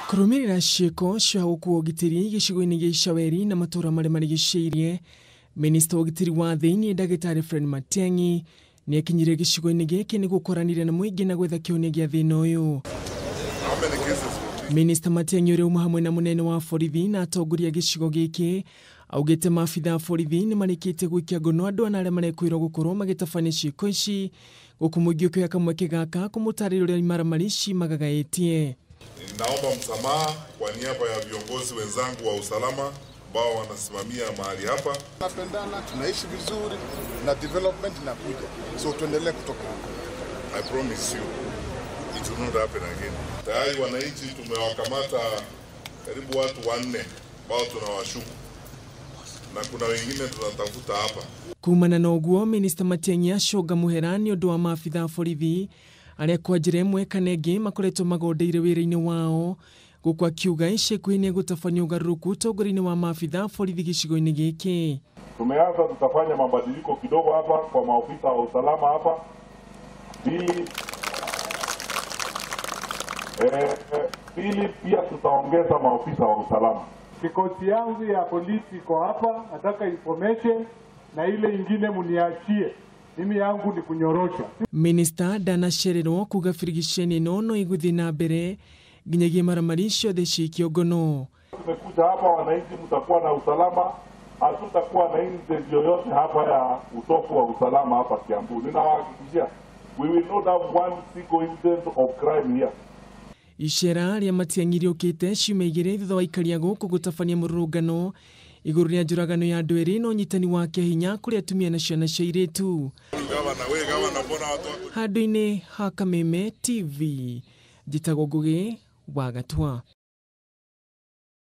Kũrũmĩrĩra ciĩko cia gũkua ũgitĩri gĩcigo-inĩ gĩa Icaweri na matũũra marĩa marigicĩirie, Minista wa ũgitĩri wa thĩinĩ Ndagĩtarĩ Fred Matiang'i nĩakinyire gĩcigo-inĩ gĩkĩ nĩguo kwaranĩria na mũingĩ na gwetha kĩhonia gĩa thĩna ũyũ. Minista Matiang'i ũrĩa uma hamwe na mũnene wa borithi na atongoria a gĩcigo gĩkĩ augĩte maabitha a borithi nĩmarĩkĩtie gũikia ngono andũ ana arĩa marekwĩrwo gũkorwo magĩtabania ciĩko ici, gũkũ mũingĩ ũkĩoya kamweke gaka kũmũtarĩria ũrĩa imaramari ici magagaĩtie. Naomba msamaha kwa niaba ya viongozi wenzangu wa usalama ambao wanasimamia mahali hapa. Tunapendana, tunaishi vizuri na development inakuja. So tuendelee kutoka huko. I promise you it will not happen again. Tayari wananchi tumewakamata karibu watu wanne ambao tunawashuku na kuna wengine tunatafuta hapa. Kumana na ũguo, Minista Matiang'i acoga mũhera nĩ ũndũ wa maabitha a borithi arĩa kwa njĩra ĩmwe kana ĩngĩ makoretwo magondeire wĩra-inĩ wao, gũkũ akiuga ica ikuhĩ nĩegũtabania ũgarũrũku ũtongoria-inĩ wa maabitha a borithi gĩcigo-inĩ gĩkĩ. Tumeanza, tutafanya mabadiliko kidogo hapa kwa maofisa wa usalama hapa. Pili, pia tutaongeza maofisa wa usalama. Kikosi yangu ya polisi iko hapa, nataka information na ile ingine muniachie. Mimi yangu ni kunyorosha. Minista ndanacererwo kuga birigiceni ĩno no ĩgũthiĩ na mbere nginyagia maramari ciothe cikio ngono. Tumekuja hapa wananchi, mtakuwa na usalama, hatutakuwa na incident yoyote hapa ya utofu wa usalama hapa Kiambu. Ninawahakikishia, we will not have one single incident of crime here. Icera rĩa Matiang'i rĩũkĩte ciumia igĩrĩ thutha wa aikaria gũkũ gũtabania mũrũrũngano igũrũ rĩa njũragano ya andũ erĩ na ũnyitani wa kĩhinya kũrĩ atumia na ciana cia airĩtu. Handũ-inĩ ha Kameme TV, njĩtagwo Ngũgĩ wa Gatua.